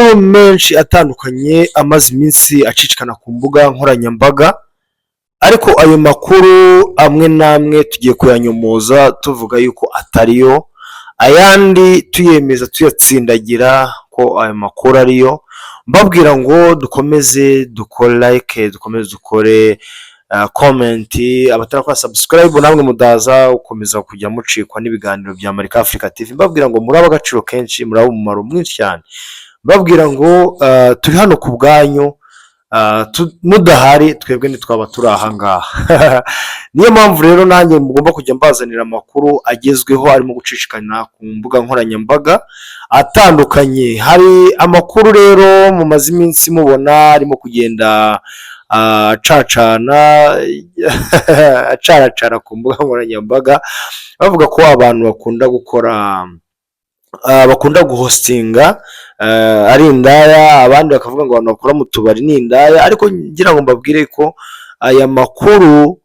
Amakuru menshi atandukanye amaze iminsi acicikana ku mbuga nkoranyambaga, ariko ayo makuru amwe n'amwe tugiye kuyanyomoza tuvuga yuko atariyo, ayandi tuyemeza tuyatsindagira ko ayo makuru ariyo. Mbabwira ngo dukomeze dukore like, dukomeze dukore comment, abatarakora subscribe namwe mudaza gukomeza kujya mucikwa n'ibiganiro bya Marika Africa TV. Mbabwira ngo muri agaciro kenshi, muri umumaro mwinshi cyane. Mbabwira ngo turi hano ku bwanyu, mudahari twebwe ntitwaba turi aha ngaha. Niyo mpamvu rero nanjye mugomba kujya mbazanira amakuru agezweho arimo gucicikana ku mbuga nkoranyambaga atandukanye. Hari amakuru rero mumaze iminsi mubona arimo kugenda acacana, acaracara ku mbuga nkoranyambaga, bavuga ko abantu bakunda gukora, bakunda guhostinga ari indaya, abandi bakavuga ngo abantu bakora mu tubari ni indaya. Ariko ngira ngo mbabwire ko aya makuru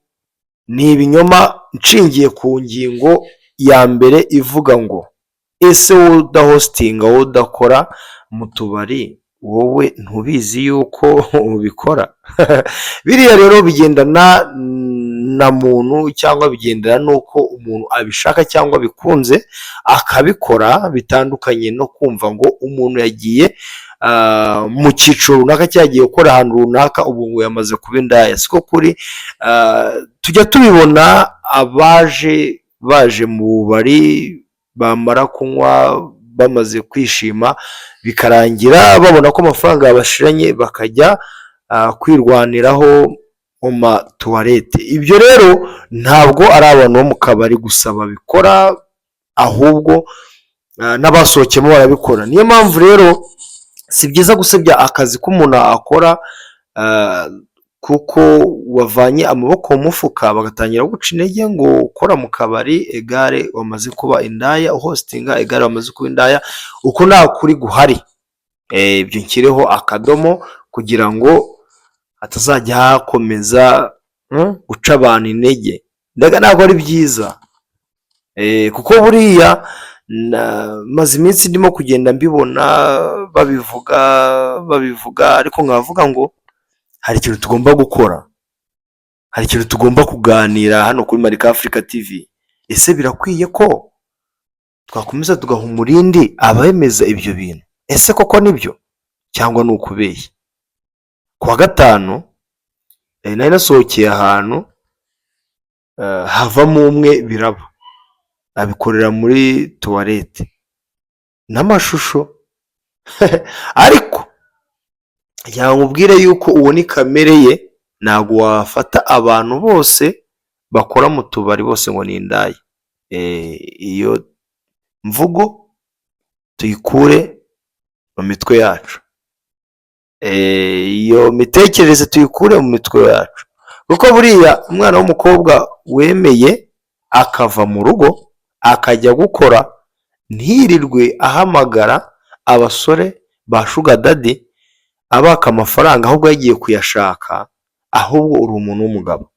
ni ibinyoma, nshingiye ku ngingo ya mbere ivuga ngo: ese wowe udahostinga, wowe udakora mu tubari, wowe ntubizi yuko ubikora? Biriya rero bigendana na muntu cyangwa bigendana n'uko umuntu abishaka cyangwa abikunze akabikora, bitandukanye no kumva ngo umuntu yagiye mu cyiciro runaka, cyagiye gukora ahantu runaka, ubu ngo yamaze kuba indaya. Siko kuri. Tujya tubibona abaje baje mu bubari, bamara kunywa bamaze kwishima, bikarangira babona ko amafaranga yabashiranye, bakajya kwirwaniraho mu matuwarete. Ibyo rero ntabwo ari abantu bo mu kabari gusa babikora, ahubwo n'abasohokeyemo barabikora. Niyo mpamvu rero si byiza gusebya akazi k'umuntu akora kuko wavanye amaboko mu mufuka, bagatangira guca intege ngo ukora mu kabari égale wamaze kuba indaya, uhostinga égale wamaze kuba indaya. Uko nta kuri guhari. Ibyo nshyireho akadomo kugira ngo hatazajya hakomeza guca abantu intege. Mbega ntabwo ari byiza, kuko buriya maze iminsi ndimo kugenda mbibona babivuga babivuga, ariko nkavuga ngo hari ikintu tugomba gukora, hari ikintu tugomba kuganira hano kuri Marika Africa TV. Ese birakwiye ko twakomeza tugaha umurindi abemeza ibyo bintu? Ese koko nibyo cyangwa ni ukubeshya? Ku wa gatanu nari nasohokeye ahantu, havamo umwe biraba abikorera muri tuwarete n'amashusho. Ariko nkubwire yuko uwo ni kamere ye. Ntabwo wafata abantu bose bakora mu tubari bose ngo ni indaya. Iyo mvugo tuyikure mu mitwe yacu, iyo mitekerereze tuyikure mu mitwe yacu, kuko buriya umwana w'umukobwa wemeye akava mu rugo akajya gukora, ntirirwe ahamagara abasore ba sugar daddy abaka amafaranga, ahubwo yagiye kuyashaka, ahubwo uri umuntu w'umugabo,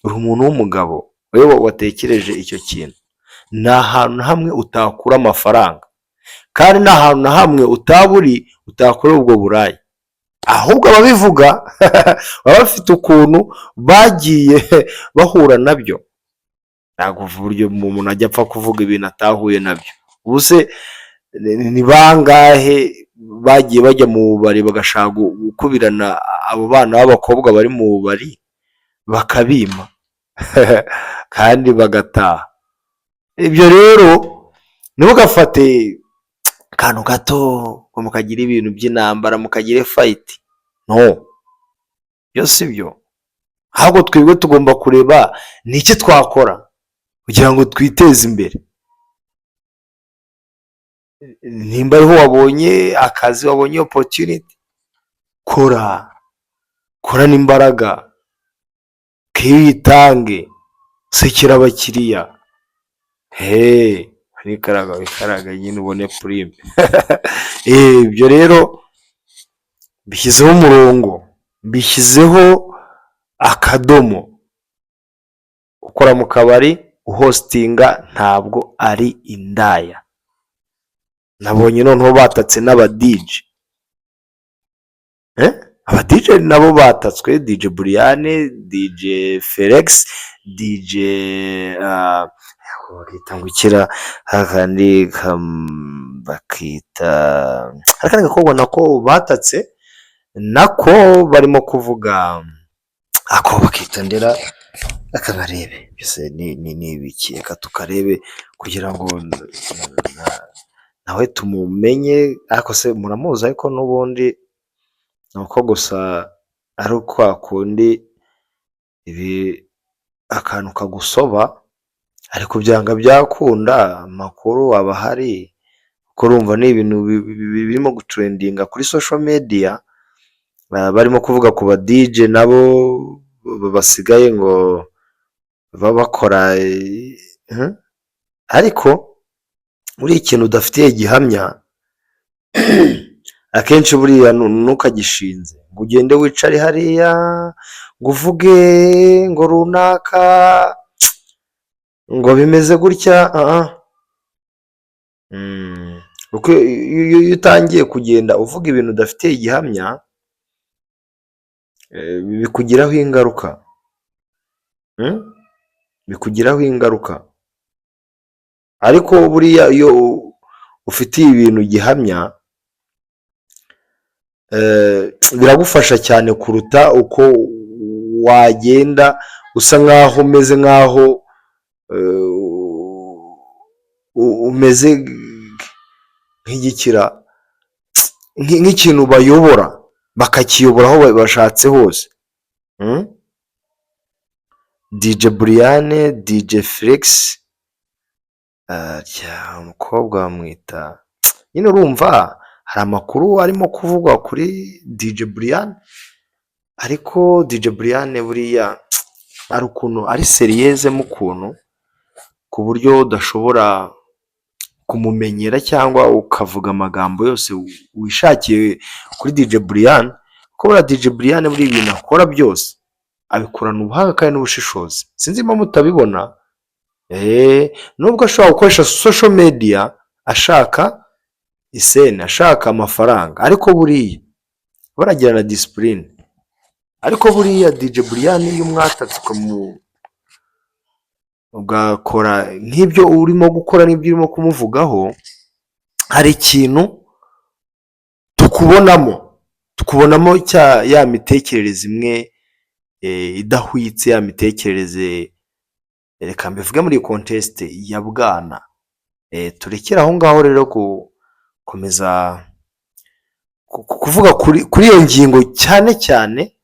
uri umuntu w'umugabo wowe watekereje icyo kintu. Nta hantu na hamwe utakura amafaranga, kandi nta hantu na hamwe utaba uri utakorera ubwo buraya. Ahubwo ababivuga baba bafite ukuntu bagiye bahura nabyo. Ntabwo uburyo umuntu ajya apfa kuvuga ibintu atahuye nabyo. Ubu se ni bangahe bagiye bajya mu bubari bagashaka gukubirana abo bana b'abakobwa bari mu bubari, bakabima kandi bagataha? Ibyo rero ntugafate akantu gato ngo mukagire ibintu by'intambara, mukagire fight. No, ibyo si byo. Ahubwo twebwe tugomba kureba ni iki twakora kugira ngo twiteze imbere. Nimba ariho wabonye akazi, wabonye opportunity, kora, korana imbaraga, witange, sekera abakiriya, wikaraga wikaraga nyine ubone prime. Ibyo rero mbishyizeho umurongo, mbishyizeho akadomo. Ukora mu kabari, uhostinga, ntabwo ari indaya. Nabonye noneho batatse n'aba DJ. Aba DJ nabo batatswe: DJ Brianne, DJ Felix, DJ bakita ngo ikira akandi bakita, hari akandi gakobwa nako batatse, nako barimo kuvuga, ako bakita ndera akabarebe mbese ni ibiki? Reka tukarebe kugira ngo nawe tumumenye. Ariko se muramuzi? Ariko n'ubundi ni uko gusa ari kwa kundi ibi akantu kagusoba, ariko byanga byakunda amakuru aba ahari, kuko urumva ni ibintu birimo gutrendinga kuri social media. Barimo kuvuga ku ba DJ nabo basigaye ngo baba bakora, ariko buriya ikintu udafitiye gihamya akenshi buriya ntukagishinze ngo ugende wicare hariya ngo uvuge ngo runaka ngo bimeze gutya. Kuko iyo utangiye kugenda uvuga ibintu udafitiye gihamya, bikugiraho ingaruka, bikugiraho ingaruka. Ariko buriya iyo ufitiye ibintu gihamya, biragufasha cyane kuruta uko wagenda usa nkaho umeze nkaho umeze nk'igikira, nk'ikintu bayobora, bakakiyobora aho bashatse hose. DJ Brianne, DJ Felix, umukobwa bamwita nyine. Urumva hari amakuru arimo kuvugwa kuri DJ Brianne, ariko DJ Brianne buriya hari ukuntu ari sérieux mo ukuntu, ku buryo udashobora kumumenyera cyangwa ukavuga amagambo yose wishakiye kuri DJ Brianne, kuko buriya DJ Brianne buriya ibintu akora byose abikorana ubuhanga kandi n'ubushishozi. Sinzi impamvu mutabibona. Nubwo ashobora gukoresha social media ashaka iseni, ashaka amafaranga, ariko buriya baragira na discipline. Ariko buriya DJ Brianne iyo umwatatse, ugakora nk'ibyo urimo gukora n'ibyo urimo kumuvugaho, hari ikintu tukubonamo, tukubonamo ya mitekerereze imwe idahwitse, ya mitekerereze, reka mbivuge muri iyi contexte, ya bwana. Turekere aho ngaho rero gukomeza kuvuga kuri iyo ngingo cyane cyane.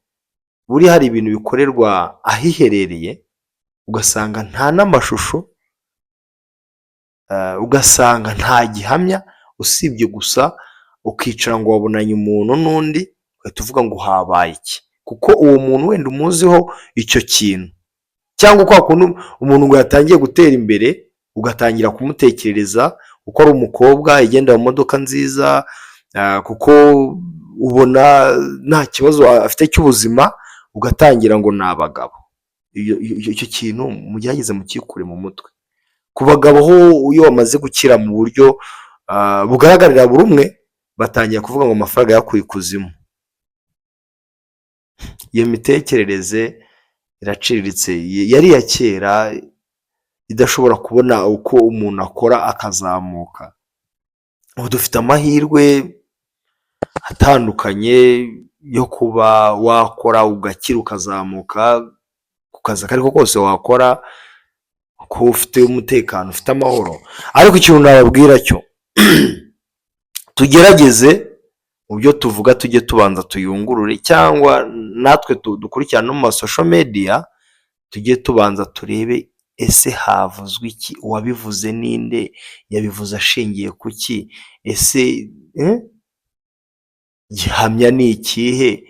Buriya hari ibintu bikorerwa ahiherereye, ugasanga nta n'amashusho, ugasanga nta gihamya, usibye gusa ukicara ngo wabonanye umuntu n'undi, ugahita uvuga ngo habaye iki, kuko uwo muntu wenda umuziho icyo kintu, cyangwa kwa kundi umuntu ngo yatangiye gutera imbere, ugatangira kumutekerereza uko ari umukobwa igenda mu modoka nziza, kuko ubona nta kibazo afite cy'ubuzima, ugatangira ngo ni abagabo. Icyo kintu mugerageze mukikure mu mutwe. Ku bagabo ho, iyo bamaze gukira mu buryo bugaragarira buri umwe, batangira kuvuga ngo amafaranga yakuye ikuzimu. Iyo mitekerereze iraciriritse, yari iya kera, idashobora kubona uko umuntu akora akazamuka. Ubu dufite amahirwe atandukanye yo kuba wakora ugakira, ukazamuka ku kazi ako ari ko kose wakora, ko ufite umutekano, ufite amahoro. Ariko ikintu nababwira cyo, tugerageze mu byo tuvuga tujye tubanza tuyungurure, cyangwa natwe dukurikirane no mu ma social media, tujye tubanza turebe: ese havuzwe iki? Uwabivuze ninde? Yabivuze ashingiye ku ki? Ese gihamya ni ikihe?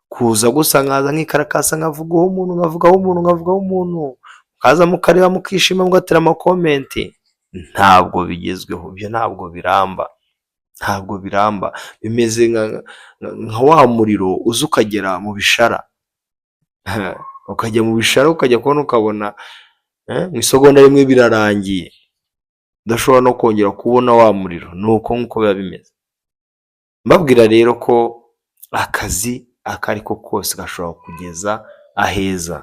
Kuza gusa nkaza nkikarakasa, nkavugaho umuntu, nkavugaho umuntu, nkavugaho umuntu, mukaza mukareba, mukishima, mugatera ama comment, ntabwo bigezweho ibyo, ntabwo biramba, ntabwo biramba. Bimeze nka wa muriro uza ukagera mu bishara, ukajya mu bishara, ukajya kubona ukabona mu isegonda rimwe birarangiye, udashobora no kongera kubona wa muriro. Ni uko nguko biba bimeze. Mbabwira rero ko Akazi ako ari ko kose gashobora kugeza aheza.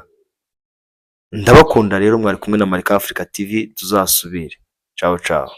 Ndabakunda rero, mwari kumwe na Marika Africa TV, tuzasubire. Ciao ciao.